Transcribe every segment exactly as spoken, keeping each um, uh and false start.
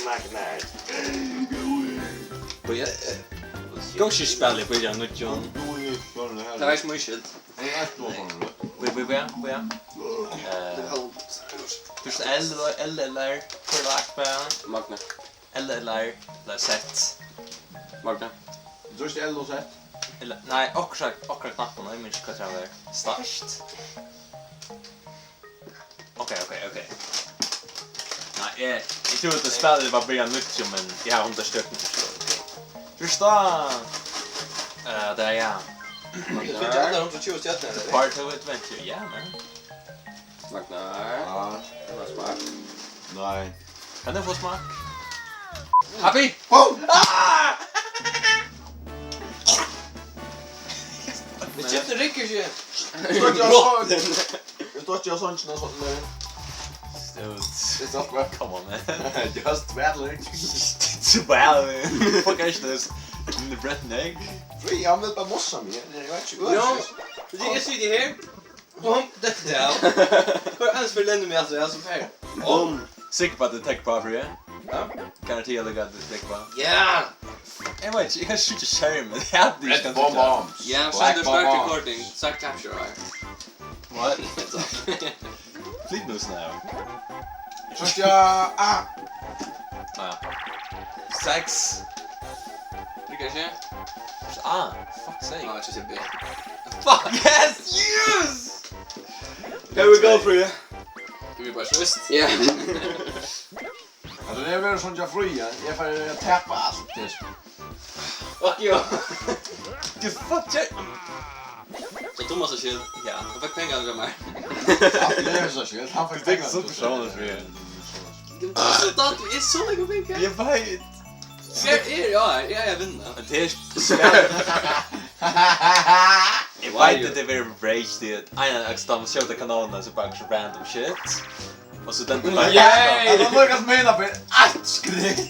Magnar. Bíða. Góðskipsspælið byrjar nýggjum. Tað var ikki mín skyld. Bíða, bíða, bíða. Eh, trýst L, L, L R, hvør var akbar? Magna. L, L R, ella Z. Magna. Trýst L og Z. Ella, nei, okkurt, okkurt knappur, eg minnist ikki hvat tað var. Start. Ok, ok, ok. Nei, eg, eg trúði, at tað spælið var byrjað nýtt, men eg havi hundrað stjørnur, so ok. Trýst á! Eh, tað er ja. Vit fingu allar hundrað og tjúgu stjørnur, ella? Part of Adventure, ja, man. Magnar. Ja. Tað var smart. Nei. Kann eg fáa smakk? Happy? Boom! Ah! Vit keyptu rygg ikki. Eg stóð ikki á songina og sånt, men Dude. It's not work. Come on, man. Just twaddling. Twaddling. Fuck, er ikki tað ein rotten egg? Frí, hann vil bara mossa meg. Eg veit ikki. Ja. Eg siti her. Bum, dette er. Hvar er hans for lende med, altså, jeg er så feil. Bum. Sikker på at det er tech på, Frie? Ja. Garanti, jeg ligger at det er tech på. Ja. Jeg vet ikke, jeg kan ikke skjerme. Jeg hadde ikke Red Bomb Bombs. Ja, så Black du start Bomb Bombs. Recording, start capture her. What? Flyt nu snart. Trýst á. Ah. Ah, ja. Seks. Trýst á. Fuck sake. Ah, trýst B. Fuck! Yes! Yes! Here we go, Fríði. Give me my twist. Yeah. Altso, tað er verið soleiðis, Fríði. Eg fari at tapa alt, tað. Fuck you. Get fucked, Jack. So Thomas er skyld. Ja, hann fekk pengar av mær. Ja, tað er so skyld. Hann fekk pengar. Tað er so persónligt, Fríði. Tað er so dårligt, eg er so nógvar pengar. Eg veit. Skal eg, ja, ja, eg vinni. Men tað er svært. Eg veit at tað verður rage, tí at ein av teimum skjóta kanónina, so bara so random shit. Og so den bara Yay! Hann hevur líka meina fyri eitt skritt.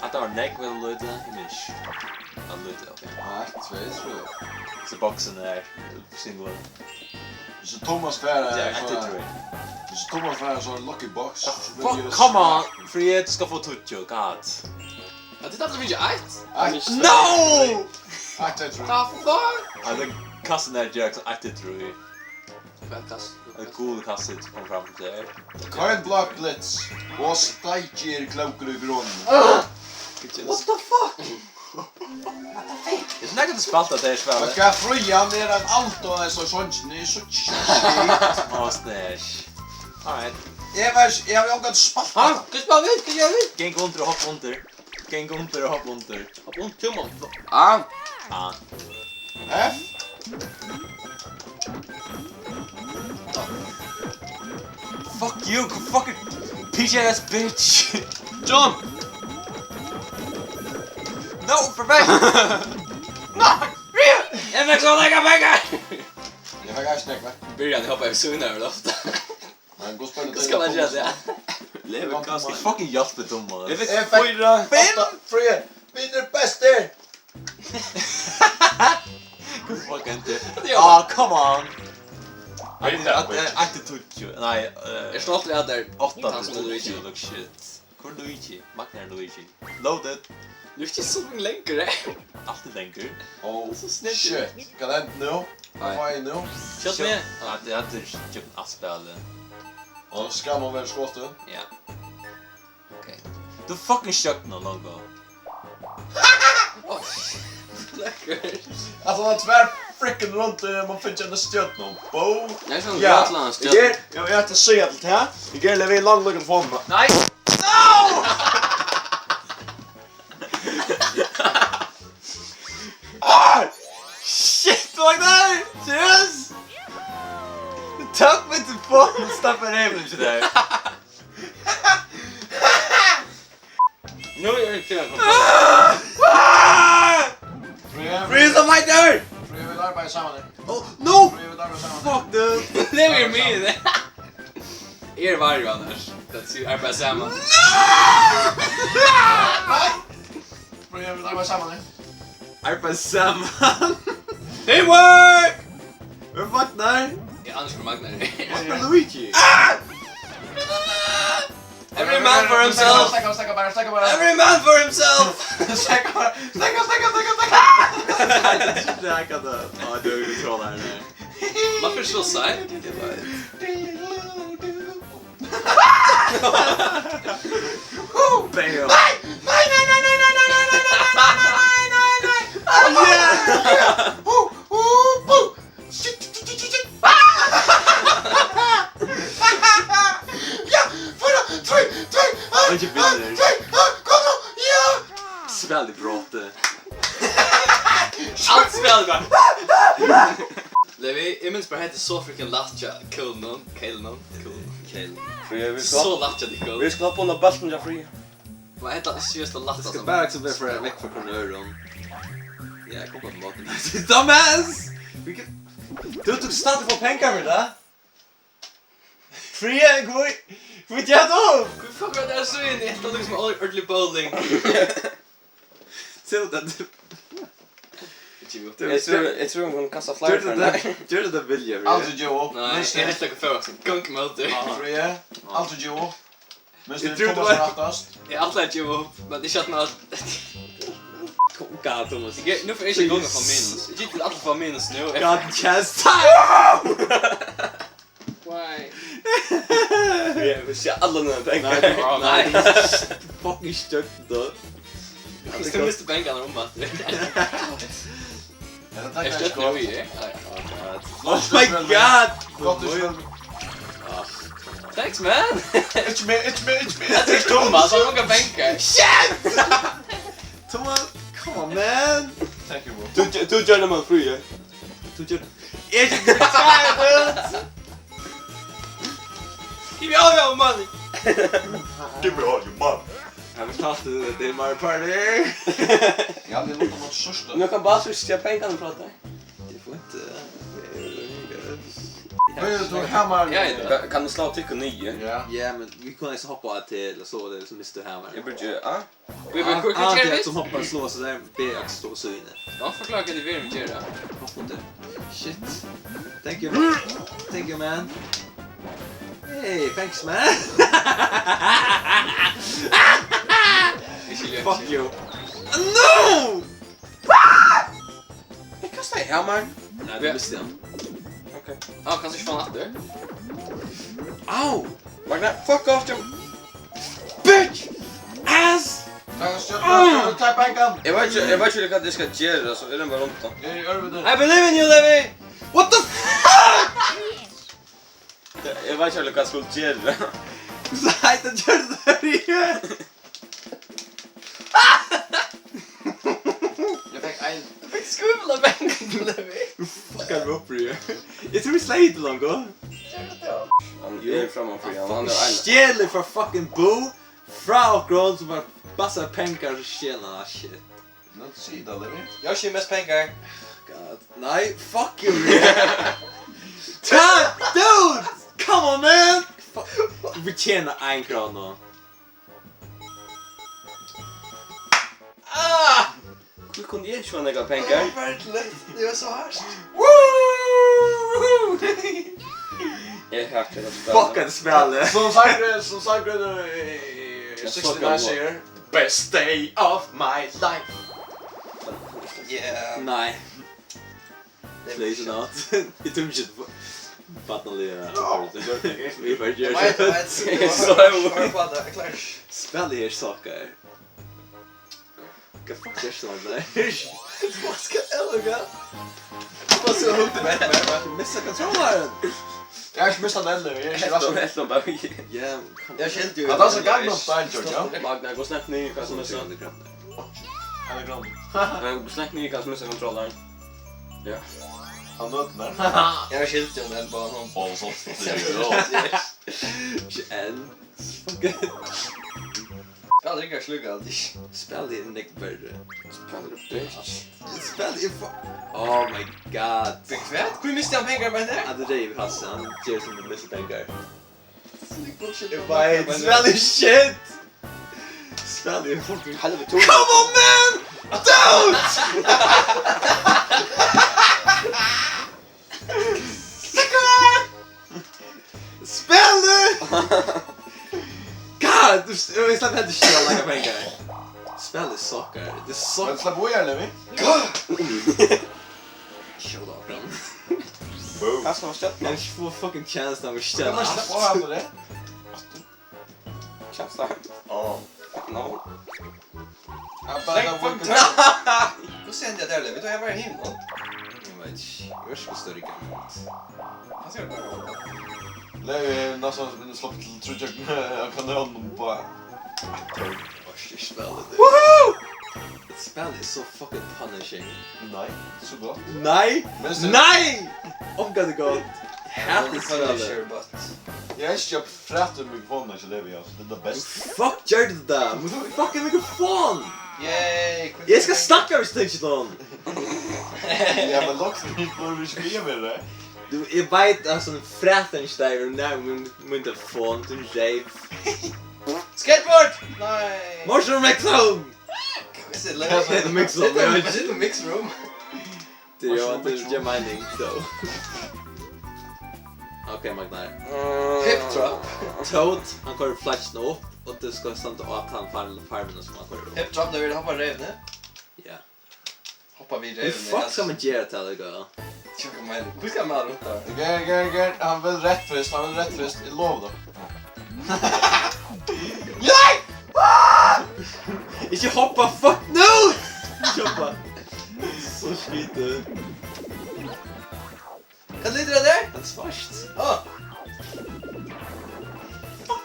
Hatta var nógv ella lítið, eg minnist ikki. Ja, lítið, ok. Eitt, tvey, trý. So boksin er single. Hvis Thomas fær, ja, eh, eitt, tvey, trý. Hvis Thomas fær so ein lucky box, so vil eg... Fuck, come on! Fríði, tú skalt fáa tíggju, god. Ja, tað er tað sum er eitt. Eitt. No! Eitt, tvey, trý. The fuck? Ja, men kassan er direkt eitt, tvey, trý. Hvat kass? Ein gul kassi kom fram til her. Koyr ein Block Blitz. Og steiki er klókur í grønum. Ah! What the fuck? Eg snakka til spalt at tað er svært. Hvat skal Fríði, hann er ein alt og er so songin, er so shit. Á, snæs. Alright. Eg veit, eg havi ongan spalt. Ha? Hvat spæla vit? Hvat gera vit? Ganga undir og hoppa undir. Ganga undir og hoppa undir. Hoppa undir, man. Ah. Ah. Hæ? Fuck you, fucking P J S bitch. Jump. No, for back. No, real. Eg fekk so nógvar pengar. Eg fekk eisini nógvar. Byrjan, eg hoppaði so inn í loftet. Men hvussu spælir... Hvussu skal man gera tað? Leva kast. Fucking hjálp, Thomas. Eg fekk... Eg fekk fýra. Fimm? Átta, Fríði. Vinur bestur. Hvussu fuck endar? Ja. Ah, come on. Veit at, at, at, at, tíggju. Nei, eh, eg er stoltur av tær. Átta til tíggju, look shit. Hvør er Luigi? Magnar Luigi. Loaded. Luigi er so langur, eh? Alt er langur. Oh, so snillt. Shit. Hvat er tað nú? Nei. Hvat er nú? Skjót meg. Ja, tað, tað er skjótt at spæla. Og skal man vera skotin? Ja. Ok. Tú fucking skjótt nú, longu. Oj. Lekkert. Altso, tað er tvær freaking rundur, man fær eina stjørnu. Bo. Nei, sånn, ja. Grøtland, stjørnu. Eg er, eg, eg ætli at siga til tað. Eg er levið langt, langt fram. Nei. No! Ah! Shit, Magnar! Seriøst? Tú tók meg til botn og stappaði reyvin í tær. Nú er ikki tað. Ah! Ah! Fríða. Fríða, so meitur! Fríða, vit arbeiða saman her. Oh, no! Fríða, vit arbeiða saman her. Fuck, dude. Tað er mín. Eg eri varg annars. Tað er arbeiða saman. Nei! Fríða, vit arbeiða saman her. Arbeiða saman. Teamwork! Hvør vaknar? Eg anar ikki, hvør vaknar. Vaknar Luigi? Ah! Man for himself. Snakka, snakka bara, snakka bara. Every man for himself. Snakka bara, snakka, snakka, snakka, snakka. Snakka bara. Ja, det er jo kontroll her, nei. Varför så side? Det var... Bam. Nei, nei, nei. Yeah. Shit, shit, shit, shit, shit. Ja, fire, tre, tre, ah, Einki ah, vinur. Tre, ah, kom nú, ja. Spæl í broti. Alt spæl bara. Levi, eg minnist bara, hetta er so freaking lætt hjá Kólinum, Kólinum, Kólinum. Kólinum. Fríða, vit skulu, so lætt hjá tykkum. Vit skulu hoppa undan bóltin hjá Fríða. Hvat er hetta? Seriøst, tað lættasta. Skal bara, liksom, vera for, vekk frá hvørjum øðrum. Ja, kom á móti. Dumbass! Vit kunnu, tú, tú tók stadig fyri pengar fyri tað. Fríða, hví, hví ger tú? Hví fuck er tað so inn í hetta, liksom, or-, ordentlig bowling? Tú, tað, tú, Eg trúgvi, eg trúgvi, hon kastar fleiri. Gjørdi tú tað, gjørdi tú tað vilja, Fríða? Aldri geva upp. Nei, eg helt okkurt fyrr, so gong móti. Fríða, aldri geva upp. Eg trúgvi, tú var, eg ætlaði at geva upp, men ikki at man... God, Thomas. Eg, nú fer eg ikki at ganga frá minus. Eg giti til allir frá minus nú. God, chest. Why? Eg vil sjá allar mínar pengar. Nei, nei, nei. Fucking støkt, da. Tú misti pengarnar um aftur. Ella takk, er støtt nú í, eh? Ai, oh god. Oh my god! Gott, tú spælir. Ah. Thanks, man! Ikki meg, ikki meg, ikki meg! Hetta er Thomas, hann hevur ongar pengar. Shit! Thomas, come on, man! Thank you, bro. Tú, tú gjørdi meg frí, ja? Tú gjørdi... Eg gjørdi tað, man! Give me all your money! Give me all your money! Haven't talked to the Mario Party. Ja, vit lukka mot síðsta. Nú kann Bowser stjala pengarnar frá tær. Tað er fínt, eh, tað er good. Hey, tú hava hammar. Ja, ja. Ka-, kann eg slá tykkum niður? Ja. Ja, men vit kunnu eisini hoppa til, og so er tað sum mister hammar. Eg brúki A. Vit, vit, A, hvat, hvat A, ger tað vit? Sum hoppar, slá, so tað er B, at stå á síðuni. Ja, forklára hvat tað er vit gera. Hopp undir. Shit. Thank you, man. Thank you, man. Hey, thanks, man. Fuck you. No! Eg kastaði hammar. Nei, tú misti hann. Ok. Á, kanst ikki fáa hann aftur? Au! Magna, fuck off, Jim. Bitch! Ass! Nei, stjórna, ah! Tap pengan. Eg veit ikki, eg veit ikki hvat eg skal gera, so er tað bara rundan. Eg eri í ørviti. I believe in you, Levi! What the fuck? Eg veit ikki, hvat eg skal gera. Nei, tað gjørdi tað, Levi. Eg fekk ein. Eg fekk skúla pengan, Levi. Nú fuckar tú upp, Levi. Eg trúði, eg slegði teg longu. Gjørdi tú? Hann er framman fyri hann. Hann er ein. Stjelur frá fucking Boo, frá okkum, sum bara bassar pengar og stjelir, ah, shit. Nú sig tað, Levi. Yoshi, mest pengar. God. Nei, fuck you, Levi. God, dude! Come on, man! Fuck. Vit tjena ein krónu. Ah! Hví kundi eg ikki fáa nakrar pengar? Tað var lætt. Tað var so hart. Woo! Eg hatar at spæla. Fuck, at spæla. Sum sangur, sum sangur, eh, sixty-nine sigur, best day of my life. Yeah. Nei. Please not. Eg tími ikki at barnaliga. Vit bara gera tað. Eg veit, eg veit. Eg sá tað. Eg klári ikki. Spælið er sukkar. Hvat fuck er so der? Hvat skal eg lukka? Hvat skal eg lukka? Missa kontrolleren. Eg havi ikki mistað hann enn, eg eri ikki raskur. Helt hann bara í. Ja, kom. Eg skilti jo. Ja, tað er so Gangnam Style, George, ja. Magna, gå snakk niður, hvat sum er sant. Hann er grann. Men snakk niður, kanska missa kontrolleren. Ja. Hann møtir mær. Eg skilti jo, men bara hann. Ó, so. Ikki enn. Spæl ikki slíka, alt ikki. Spæl er nógv verri. Spæl er bitch. Spæl er fu-, oh my god. Fyri hvat? Hví misti hann pengar, meini? At tað er reyv, hann, hann ger sum hann missir pengar. Eg veit, spæl er shit! Spæl er fucking helvete. Come on, man! Dude! Spæl er! God At du, eg slapp heldur ikki at leika pengar. Spælið suckar. Tað suckar. Men slapp av, Levi. Skjóta onkran. Boom. Kanska man stjórnar. Ein fucking chance, tá man stjórnar. Slapp av, Levi. Chance time. Oh. No. Slepp um tø-, hvussu hendi tað, Levi? Tú hevur verið hin, no? Eg veit ikki. Eg veit ikki, hvussu tað riggar. Hvat skal eg bara? Levi, næstan sum sloppið til trýggjar kanónir bara. Orki ikki spæla tað. Woohoo! Spælið er so fucking punishing. Nei, so gott. Nei! Men so nei! Ongantíð gott. Hati spælið. Punisher, but... Eg elski at fræta mikrofonina hjá Levi, altso. Tað er tað besta. Fuck, gjørdi tú tað? Mín fucking mikrofon! Yay, eg skal snakka við Stinchton. Ja, men loks, vit fáa ikki við meir, nei. Tú, eg veit, altso, fræta ikki tað, er nær mín, mín telefon, tú reyv. Skateboard! Nei. Mushroom Mix Room! Is it like... Mix Room, ja. Is it a mix room? Tað er, ja, tað er meining, so. Ok, Magnar. Hip Trap. Toad, hann koyrir flaggið upp, og tú skal standa á tann far-, farmin sum hann koyrir upp. Hip Trap, tað er at hoppa reyvni. Ja. Hoppa við reyvni. Hví fuck skal man gera tað, líka? Tjúkkur meining. Hví skal man rundt har? Ger, ger, ger. Hann vil reytt fyrst, hann vil reytt fyrst. Eg lovi tær. Nei! Ah! Ikki hoppa, fuck no! Ikki hoppa. So skítið. Hvat litur er tað? Tað er svart. Á. Fuck.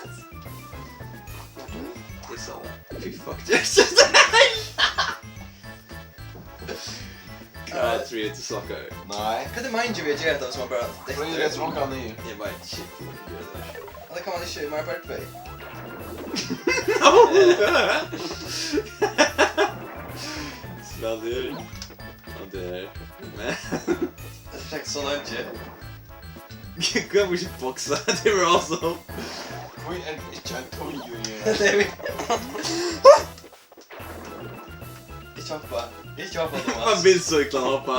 Eg sá tað. Fy fuck, Jesus. God, three, eitt suckar. Nei. Hvat er meiningin við at gera hetta, hvis man bara... Three, eitt suckar, nei. Eg veit ikki. Ja, tað kann man ikki, Mario Party tvey. Spæl her. Og tað her. Tað er so leingi. Hví kann man ikki boksa? Tað var awesome. Hví er ikki ein tongue í her? Tað er... Ikki hoppa. Ikki hoppa, Thomas. Man vil so illa hoppa.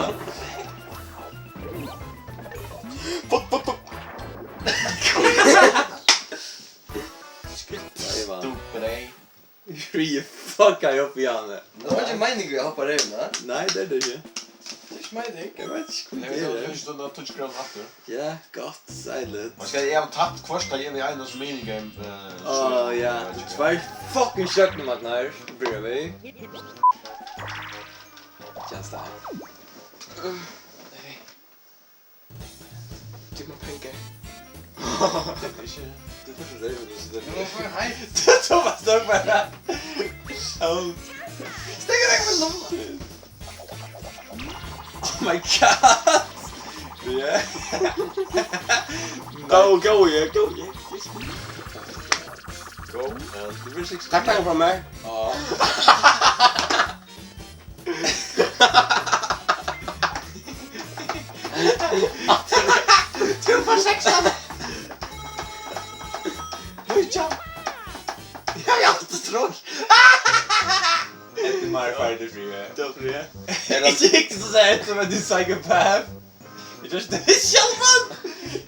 Fuck, fuck, fuck. Stupid, ey. Ríði fuckaði upp í hann. Tað var ikki meining við at hoppa reyvina. Nei, tað er tað ikki. Tað er ikki meining. Eg veit ikki, hvat tað er. Nei, men tað er ikki touchdown aftur. Ja, gott, seiligt. Man skal, eg havi tapt hvørt, tá eg eri í einum minigame, eh, Á, so, ja, eg veit ikki. Tveir fucking stjørnur, Magnar. Byrja við. Just that. Gív mær pengar. Tað er ikki, tað er ikki reyvur, so tað er... Men hvat er heitt? Tað er Thomas Dogberg. Au. Steðga vekk við lommu. Oh my god. Ja. Go, go, yeah, go, yeah. Go, man. Tú verður seks. Takk, takk frá mær. Á. Tú fært sekstan. Nítjan. Ja, ja, tú trýss. Hetta er meira farligt, Fríði. Tað er Fríði. Ikki hugsa so, at tú ert ein psykopat. Eg trýsti sjálvan.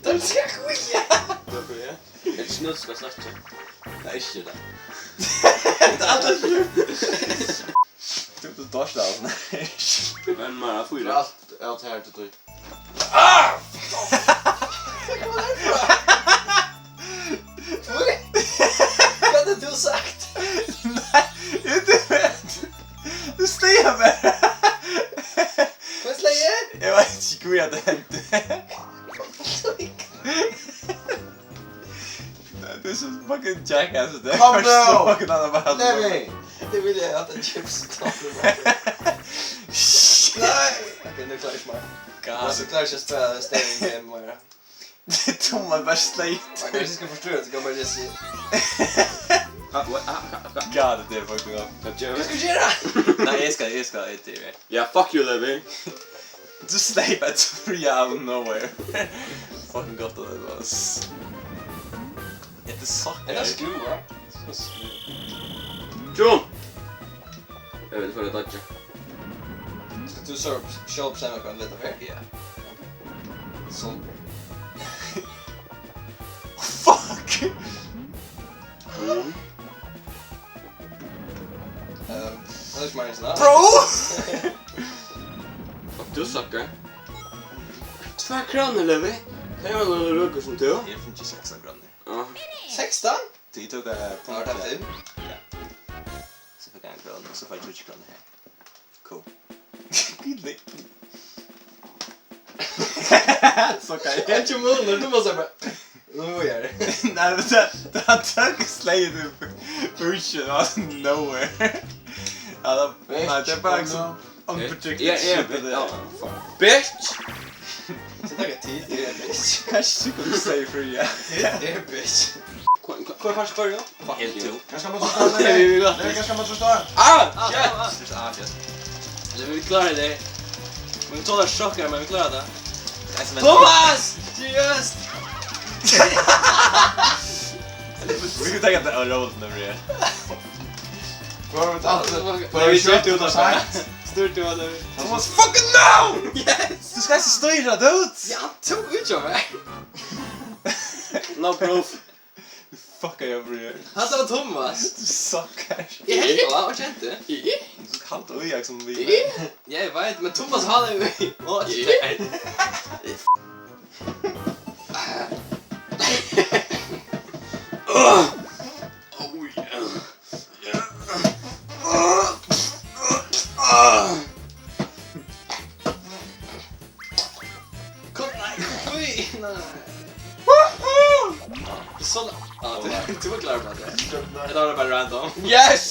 Tað er skakkuja. Tað er Fríði. Er tað snøtt skal snakka? Tað er ikki tað. Tað er alt for... Tú, tú dodgar hann. Men meira fýra. Alt, alt her til tí. Ah! Hvat hevur tú sagt? Nei, eg veit. Tú sleygði meg. Hvat sleygði eg? Eg veit ikki, hví at tað hendi. Nei, tað er so fucking jackass, tað er... Kom so nú! Fucking annað bara... Levi! Tað vil eg at ein chips tar. Nei! Ok, nú klári eg ikki meir. God. Altso, eg klári ikki at spæla staring game meir. Tað er Thomas bara sleit. Man kann ikki forstyrra, so kann man bara siga. Ah, what? Ah, ah, ah. God, tað er fucking up. Hvat ger tú? Hvat skal eg gera? Nei, eg skal, eg skal, eg ger. Yeah, fuck you, Levi. Just sleip at free out of nowhere. Fucking gott at tað var, ass. Hetta er suck, ey. Hetta er skrúva. So skrúva. Jump! Eg veit, eg fór at dodge. Skal tú so sjálv bestemma hvat tú vil her? Ja. So. Fuck! Mm. Tað er ikki meira enn tað. Bro! Fuck, tú suckar. Tvær krónur, Levi. Tað er ein røkur sum tú. Eg finn ikki sekstan krónur. Ja. Sekstan? Tí eg tók, eh, Var tað fimm? Ja. So fekk eg ein krónu, og so fái eg tríggjar krónur her. Cool. Gud, nei. So kann eg. Einki munur, tú mást bara, nú er. Nei, men tað, tað tók slagið í bush out of nowhere. Ja, tað, nei, tað er bara liksom unpredicted shit, ja, det er. Bitch! So taka tit, eg eri bitch. Kanskje tú kunne si free, ja. Tit eru bitch. Hva, hva, hva er farið, spør, ja? Fuck you. Ganske måtte stå der. Ganske måtte stå der. Ah, shit! Ah, shit. Eller, vi klarer det. Men vi tåler sjokk her, men vi klarer det. Thomas! Seriøst! Vi kan tenke at det er rollen, nemlig. Hva har vi tatt? Hva har vi kjørt ut av det? Stort du var det. Thomas, fucking no! Yes! Du skal ikke styre, dude! Ja, to utgjør meg. No proof. Fuck, jeg over here. Han var Thomas. Du suckar. Jeg helt det var, og kjente. Du skal halda í, jeg som vi. Ja, jeg vet, men Thomas har det jo. Å, ikke det. Kom, nei, ui, nei. Woohoo! Sånn, ah, du, du var klar på det. Det var bare random. Yes!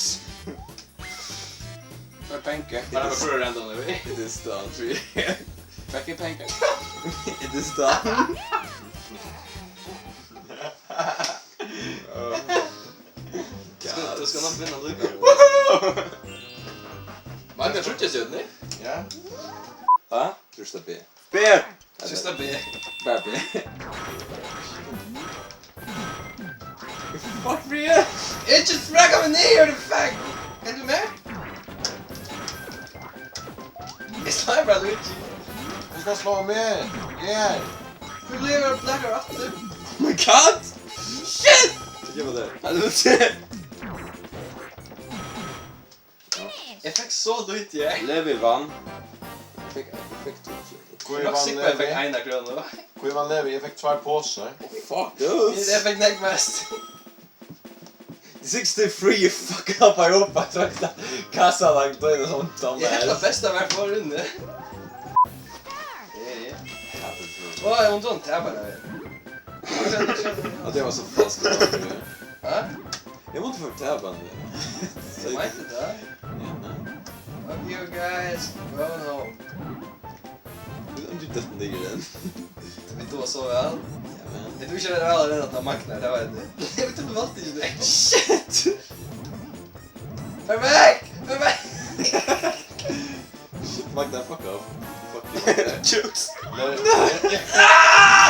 Bare penker. Bare, bare prøve random, du vet. It is done. Bare ikke penker. It is done. Du skal, du skal nok vinne likevel. Mangler tríggjar stjørnur? Ja. Hva? Trýst á B. B! Trýst á B. Bara B. Fuck me. It just smack meg niður, the fuck! Kan du mer? Eg slái bara Luigi. Du skal slå meg. Yeah. Tú livir og blakar aftur. Oh my god! Shit! Tað gevur tað. Hallo, shit! Eg fekk so lítið, eg. Levi vann. Eg fekk, eg fekk to. Hví vann Levi? Eg fekk eina krónu. Hví vann Levi? Eg fekk tveir posar. Oh, fuck, dude. Eg fekk nógv mest. Sixty-three, you fuck up, I hope I took that. Kassa langt, tað er sånn dumb ass. Eg helt at besta var for inni. Hey. Hva er hon sånn? Tað er bara. At det var så falskt. Hæ? Jeg måtte fortelle ham det. Jeg vet ikke det. Ja, men. Love you guys. Go home. Du, du døtte den digger den. Vi to så vel. Ja, men. Jeg tror ikke det var den at han makna, det var det. Jeg vet ikke om du valgte ikke det. Shit! Hør vekk! Hør vekk! Shit, Magna, fuck off. Fuck you, Magna. Jokes. Nei. Ah!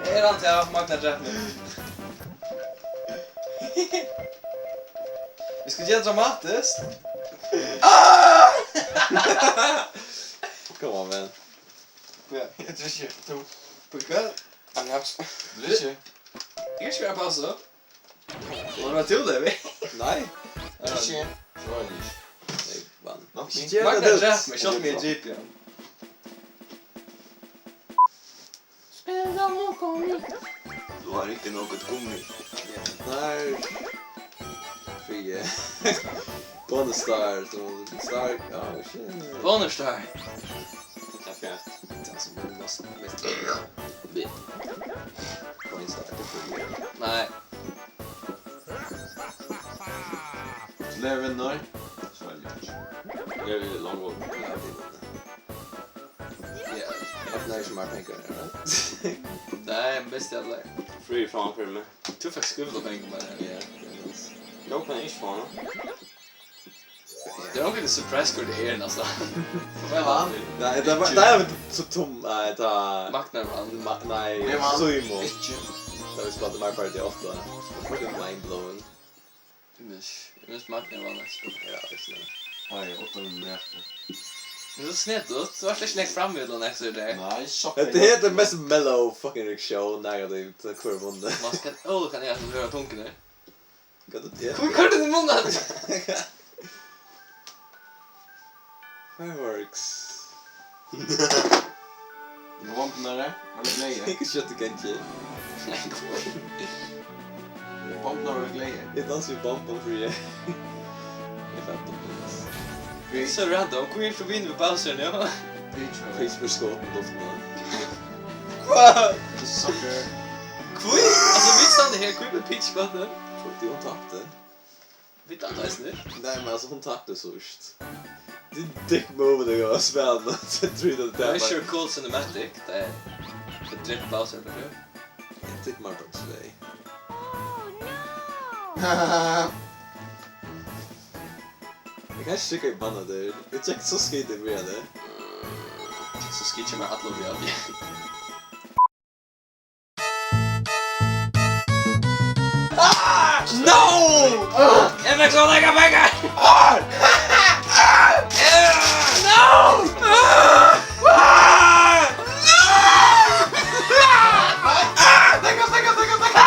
Er hann til at Magna drept meg? Vi skal gjøre dramatisk. Ah! Come on, man. Ja, jeg tror ikke, to. På hva? Ja. Tror ikke. Jeg skal ikke være pause. Var det til det, vi? Nei. Ja. Ikke. Nei, vann. Not me. Ikke gjør det, Magna drep meg, skjøt meg i jeep igjen. Spil deg noe gummi. Du har ikke noe gummi. Ja, der. Frie. Bonus star, så star, ja, shit. Bonus star. Takk, ja. Det er som den mest, mest. Bonus star, det er frie. Nei. Levi vinnur. Sveinjørn. Levi er long one. Ja, det er det. Ja, at det er ikke mer penger, eller? Nei, best i alle. Free faen for meg. Du fikk skuffa penger med det. Ja, det er det. Jeg håper jeg ikke får noe. Det er nok en surprise hvor det er, altså. Hva er han? Nei, det var, det er vel så tom, nei, ta Magnar vann. Ma-, nei, Simon. Ikke. Da vi spilte Mario Party åtte. Det var fucking mind-blowing. Yes. Jeg minns Magnar vann, altså. Ja, det er sånn. Oi, åtte hundre meter. Men så snett ut. Så var det ikke fram med noen ekstra der. Nei, sjokk. Det heter mest mellow fucking rickshaw, negativt, så hvor vunnet. Man skal, åh, kan jeg høre tungen der? Hva du gjør? Kom, hva er det du munner? Fireworks. Bombnar, var det gleði? Ikki skjótt, tú kanst ikki. Bombnar, var det gleði? Eg dansi við bombum fyri eg. Eg fekk bombum. Great. So random, hví ert tú vinur við Bowser nú? Peach, var det? Peach blir skotin í luftina. Hvat? You sucker. Hví? Altso, vit standa her, hví blir Peach skotin? Fordi hon tapti. Vit lata eisini. Nei, men altso, hon tapti síðst. Tað er dick move, tað er at spæla, so trýr tað. Tað er bara sure cool cinematic, tað er, tað drepur Bowser, tað er. Eg tykki meir bara tvey. Oh, no! Eg kann ikki trúgva, eg banna tær. Eg tykki so skítið, byrjar tað. So skítið kemur allar út í alt. Ah! No! Eg fekk so nógvar pengar! Ah! No! Ah! No! Ah! Steðga, steðga, steðga, steðga!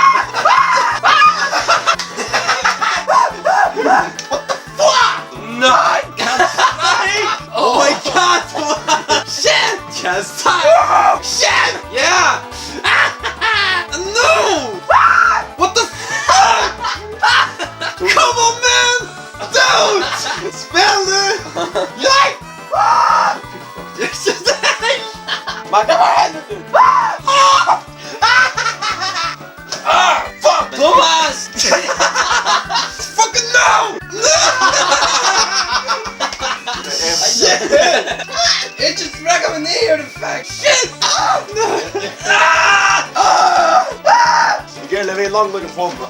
What the fuck? Nei! Can't strike! Oh my god! Shit! Can't strike! Shit! Yeah! No! What the fuck? Come on, man! Dude! Spæl nú! Nei! Fuck! Nei! Fuck! Thomas! Fucking no! No! Shit! It just broke my knee or the fact. Shit! No! Ah! Ah! Ah! You get a long look at phone, bro.